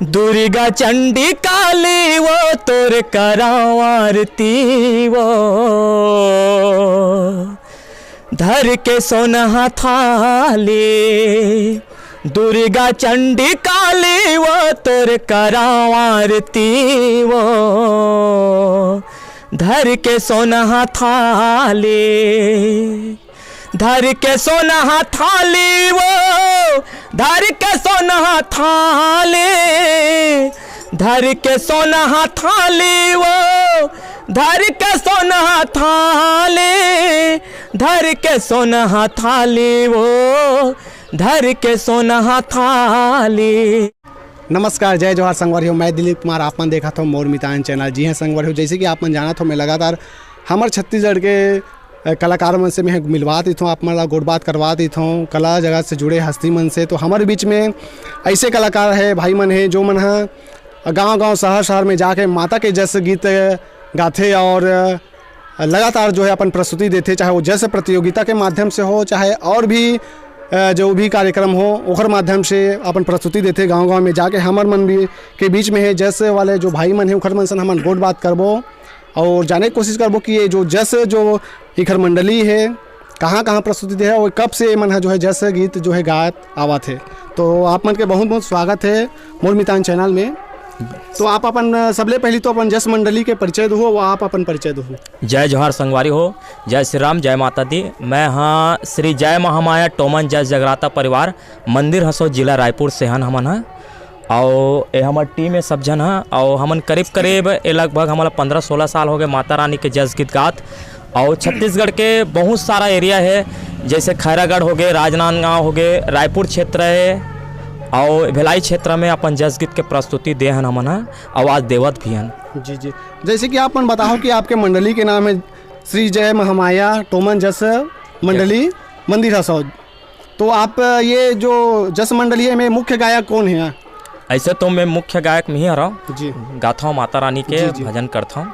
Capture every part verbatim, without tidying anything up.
दुर्गा चंडी काली वो तोर करांव आरती वो, धर के सोनहा थाली। दुर्गा चंडी काली वो तोर करांव आरती वो, धर के सोनहा थाली। धर के सोनहा थाली वो, धर के सोनहा थाली, धर के सोनहा थाली वो, धर के सोनहा थाली, धर के सोनहा थाली वो, धर के सोनहा थाली। नमस्कार, जय जोहार संगवारी हो, मैं दिलीप कुमार, आप मन देखत हो मोर मितान चैनल। जी हाँ संगवारी हो, जैसे कि आप मन जानत हो, मैं लगातार हमर छत्तीसगढ़ के, अ, कलाकार मन से मैं मिलवा देत हूँ, आप मन ला गोठ बात करवा देत हूँ, कला जगत से जुड़े हस्ती मन से। तो हमर बीच में ऐसे कलाकार है, भाई मन है, जो मन ह गांव-गांव, शहर-शहर में जाके माता के जस गीत गाथे और लगातार जो है अपन प्रस्तुति देथे, चाहे वो जस प्रतियोगिता के माध्यम से हो, चाहे और भी, अ, जो भी कार्यक्रम हो, ओखर माध्यम से अपन प्रस्तुति देथे गांव-गांव में जाके। हमर मन भी के बीच में है जस वाले जो भाई मन है, ओखर मन सन हमन गोठ बात करबो और जाने के कोशिश करबो कि ये जो जस जो इखर मंडली है, कहाँ-कहाँ प्रस्तुति दे है और कब से ये मन ह जो है जस गीत जो है गात आवत है। तो आप मन के बहुत-बहुत स्वागत है मोर मितान चैनल में। तो आप अपन, अ, सबले पहली तो अपन जस मंडली के परिचय दो, वो आप अपन परिचय दो। जय जोहार संगवारी हो, जय श्री राम, जय माता दी। मैं हाँ श्री जय महामाया टोमन जस जगराता परिवार, मंदिर हसो, जिला रायपुर से हन हमन ह। अउ ए हमर टीम ए सब झन ह, अउ हमन करीब करीब ए लगभग हमन ला पंद्रह सोलह साल हो गए माता रानी के जस गीत गात। अउ छत्तीसगढ़ के बहुत सारा एरिया है, जैसे खैरागढ़ हो गए, राजनांदगांव हो गए, रायपुर क्षेत्र है, अउ भिलाई क्षेत्र में अपन जस गीत के प्रस्तुति दे हन हमन ह, आवाज देवत भी हन। जी, जी। जैसे कि आप मन बताओ कि आपके मंडली के नाम है श्री जय महामाया टोमन जस मंडली मंदिर हसौद। तो आप ये जो जस मंडली है, में मुख्य गायक कौन है? ऐसे तो मैं मुख्य गायक में ही हरव, जी। गाथव माता रानी के जी, जी। भजन करथव।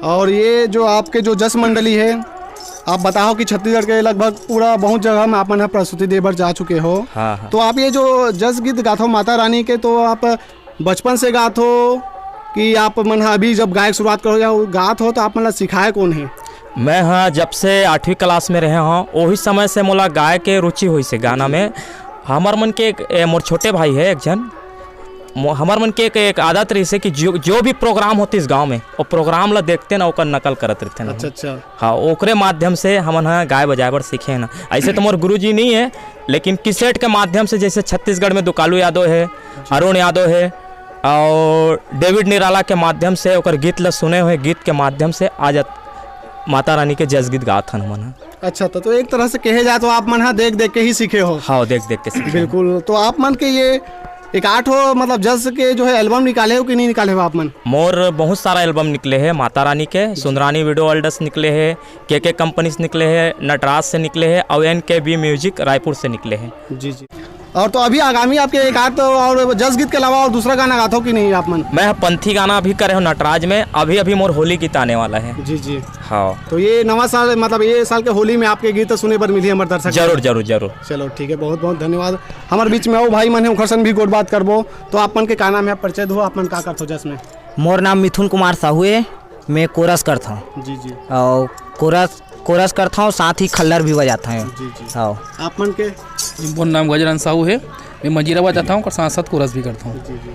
और ये जो आपके जो जस मंडली है, आप बताओ कि छत्तीसगढ़ के लगभग पूरा बहुत जगह में आप मन ह प्रस्तुति दे बर जा चुके हो। हाँ, हाँ। तो आप ये जो जस गीत गाथव माता रानी के, तो आप बचपन से गात हो कि आप मन ह अभी जब गायक शुरुआत करो या गात हो, तो आप मन ला सिखाए कौन है? मैं ह जब से आठवीं क्लास में रहे हव, ओही समय से मोला गाय के रुचि होइस हे गाना में। हमर मन के एक, ए, मोर छोटे भाई है एक झन, मो-, हमर मन के एक, एक आदत रहिस हे कि जो, जो भी प्रोग्राम होतिस गांव में, वो प्रोग्राम ला देखते ना, ओकर नकल करत रहिथे ना। अच्छा, अच्छा। हाँ, ओकरे माध्यम से हमन ह गाय बजाए बर सीखे ना। ऐसे तो मोर गुरुजी नहीं है, लेकिन कैसेट के माध्यम से, जैसे छत्तीसगढ़ में दुकालू यादव है, अरुण यादव है, और डेविड निराला के माध्यम से ओकर गीत ला सुने हुए, गीत के माध्यम से आज अत-, माता रानी के जस गीत गात हन हमन ह। अच्छा, तो, तो एक तरह से कहे जाए तो आप मन ह देख देख के ही सीखे हो। हाँ, देख देख के सीखे। बिल्कुल। तो आप मन के ये एक आठ हो, मतलब, जस के जो है एल्बम निकाले हो कि नहीं निकाले हो आप मन? मोर बहुत सारा एल्बम निकले है, माता रानी के सुंदरानी वीडियो वर्ल्ड से निकले है, के के कंपनी से निकले है, नटराज से निकले है और एन के बी म्यूजिक रायपुर से निकले है। जी, जी। और तो अभी आगामी आपके एक आध तो और जस गीत के अलावा और दूसरा गाना गाते हो कि नहीं आप मन? मैं पंथी गाना अभी करे हूँ नटराज में, अभी अभी मोर होली गीत आने वाला है। जी, जी। हाँ। तो ये नवा साल, मतलब, ये साल के होली में आपके गीत सुने बर मिली हमर दर्शक? जरूर, जरूर, जरूर। चलो, ठीक है, बहुत बहुत धन्यवाद। हमारे बीच में आओ भाई मन है, उखर सन भी गोठ बात करबो। तो आप मन के का नाम है, परिचय दो, आप मन का करथो जस में? मोर नाम मिथुन कुमार साहू है, मैं कोरस करता हूँ। जी, जी। और कोरस, कोरस करता हूँ, साथ ही खल्लर भी बजाता हूँ। जी, जी। हाँ। आप मन के? मोर नाम गजरन साहू है, मैं मंजीरा बजाता हूँ और साथ साथ कोरस भी करता हूँ। जी, जी।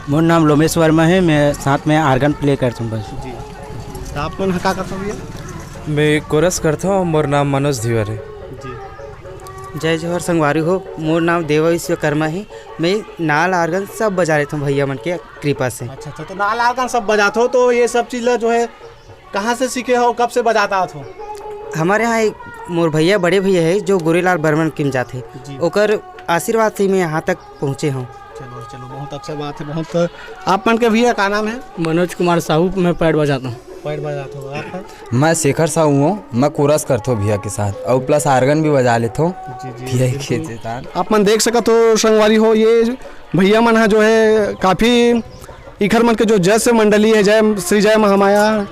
मोर नाम लोमेश वर्मा है, मैं साथ में आर्गन प्ले करता हूँ बस। जी। तो आप मन ह का करता भैया? मैं कोरस करता हूँ, मोर नाम मनोज धीवर है। जी। जय जोहर संगवारी हो, मोर नाम देवा विश्वकर्मा है। मैं नाल आर्गन सब बजा लेता हूँ भैया मन के कृपा से। अच्छा, अच्छा, तो नाल आर्गन सब बजात हो, तो ये सब चीज ला जो है कहाँ से सीखे हो, कब से बजाता आत हो? हमारे यहाँ एक मोर भैया, बड़े भैया है जो गोरेलाल बर्मन किम जाथे, जी। ओकर आशीर्वाद से मैं यहाँ तक पहुँचे हूँ। चलो, चलो, बहुत अच्छा बात है, बहुत। आप मन के भैया का नाम है? मनोज कुमार साहू, मैं पैड बजाता हूँ। पैड बजाता हूँ, आप हैं? मैं शेखर साहू हूँ, मैं कोरस करथो भैया के साथ और प्लस आर्गन भी बजा लेथो। जी, जी, भैया बिल्कुल। के साथ। आप मन देख सकत हो संगवारी हो, ये भैया मन ह जो है काफ़ी इखर मन के जो जस मंडली है, जय, श्री जय महामाया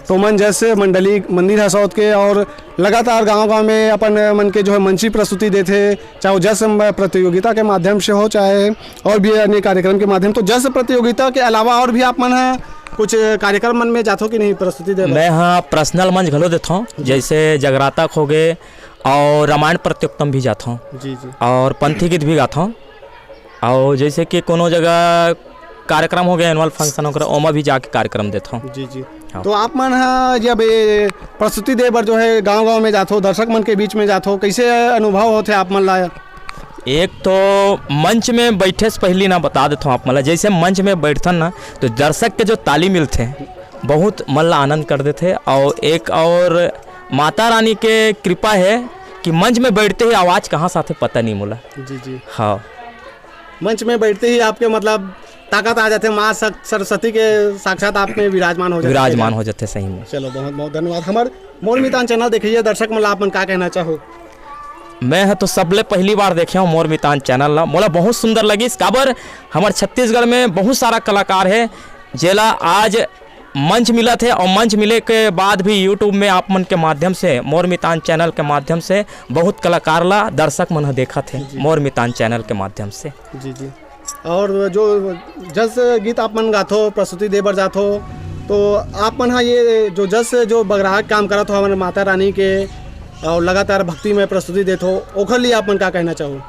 तो मन जस मंडली मंदिर हसौद के और लगातार गांव-गांव में अपन मन के जो है मंची प्रस्तुति देथे, चाहे वो जस म-, प्रतियोगिता के माध्यम से हो, चाहे और भी अन्य कार्यक्रम के माध्यम। तो जस प्रतियोगिता के अलावा और भी आप मन ह कुछ कार्यक्रम मन में जाथो कि नहीं प्रस्तुति दे बर? मैं ह पर्सनल मंच घलो देथौं, जी। जैसे जगराता होगे और रामायण प्रतियोगिता में भी जाथौं जी, जी। और पंथी गीत भी गाथौं। और जैसे कि कोनो जगह कार्यक्रम होगे, एनुअल फंक्शन होगे, ओमा भी जाके कार्यक्रम देथौं। जी, जी। हाँ। तो आप मन ह जब ये प्रस्तुति दे बर जो है गांव-गांव में जाथो, दर्शक मन के बीच में जाथो, कैसे अनुभव होथे आप मन ला? एक तो मंच में बैठे से पहली ना बता देथौं आप मन ला, जैसे मंच में बैठथन ना, तो दर्शक के जो ताली मिलथे, बहुत मन ला आनंद कर देथे। और एक और माता रानी के कृपा है कि मंच में बैठते ही आवाज कहाँ से आथे, पता नहीं मोला। जी, जी। हाँ। मंच में बैठते ही आपके, मतलब, ताकत आ जाथे, माँ सक-, सरस्वती के साक्षात आप में विराजमान हो जाथे। विराजमान हो जाथे, सही में। चलो, बहुत, बहुत धन्यवाद। हमर मोर मितान चैनल देखइया दर्शक मन ला आप मन का कहना चाहो? मैं ह तो सबले पहली बार देखे हौं मोर मितान चैनल ला, मोला बहुत सुंदर लगिस, काबर हमर छत्तीसगढ़ में बहुत सारा कलाकार है, जेला आज मंच मिलत हे और मंच मिले के बाद भी YouTube में आप मन के माध्यम से, मोर मितान चैनल के माध्यम से बहुत कलाकार ला दर्शक मन ह देखत हे, जी। मोर मितान चैनल के माध्यम से। जी, जी। और जो जस गीत आप मन गाथो, प्रस्तुति दे बर जाथो, तो आप मन ह ये जो जस जो बगराहक काम करत हो हमर माता रानी के और लगातार भक्ति में प्रस्तुति देथो, ओखर लिए आप मन का कहना चाहो?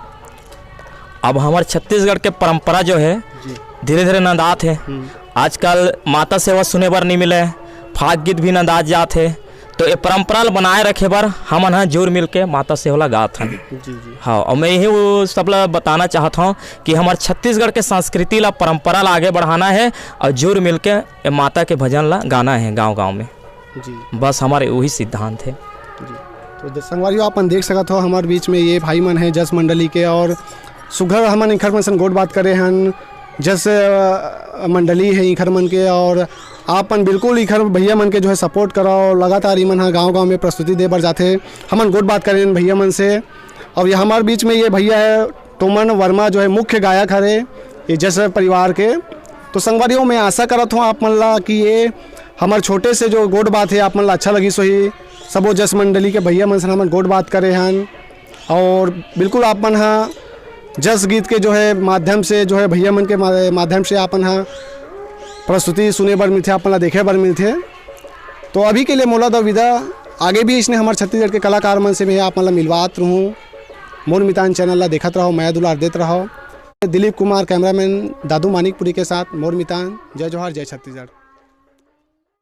अब हमर छत्तीसगढ़ के परंपरा जो है, जी। धीरे-धीरे नंदात हे। हम्म। आजकल माता सेवा सुने बर नहीं मिले, फाग गीत भी नंदात जात हे। तो ये परंपरा ल बनाए रखे बर हमन ह जुर मिल के माता सेवा ला गात हन। जी, जी। हाँ, और मैं यही वो सब ला बताना चाहत हौं कि हमर छत्तीसगढ़ के संस्कृति ला, परंपरा ला आगे बढ़ाना है और जुर मिल के ये माता के भजन ला गाना है गांव-गांव में। जी। बस हमारे वही सिद्धांत है। जी। तो द-, संगवारियों, आप मन देख सकत हो, हमारे बीच में ये भाई मन हैं जस मंडली के, और सुघर हमन इनकर मन सन गोठ बात करे हन, जस, अ, मंडली है इनकर मन के, और आप मन बिल्कुल इनकर भैया मन के जो है support करो। लगातार इमन ह गांव-गांव में प्रस्तुति दे बर जाथे। हमन गोठ बात करे हन भैया मन से, और ये हमारे बीच में ये भैया है टोमन वर्मा, जो है मुख्य गायक हरे ये जस परिवार के। तो संगवारियों, मैं आशा करत हूँ आप मन ला कि ये हमर छोटे से जो गोठ बात है आप मन ला अच्छा लगिस होही। सबो जस मंडली के भैया मन से हमन गोठ बात करे हन, और बिल्कुल आप मन ह जस गीत के जो है माध्यम से, जो है भैया मन के मा-, माध्यम से आप मन ह प्रस्तुति सुने बर मिलथे, आप मन ला देखे बर मिलथे। तो अभी के लिए मोला दो विदा, आगे भी इसने हमर छत्तीसगढ़ के कलाकार मन से मैं आप मन ला मिलवात रहूँ। मोर मितान चैनल ला देखत रहो, मया दुलार देत रहो। दिलीप कुमार, कैमरामैन दादू मानिकपुरी के साथ मोर मितान। जय जोहार, जय छत्तीसगढ़।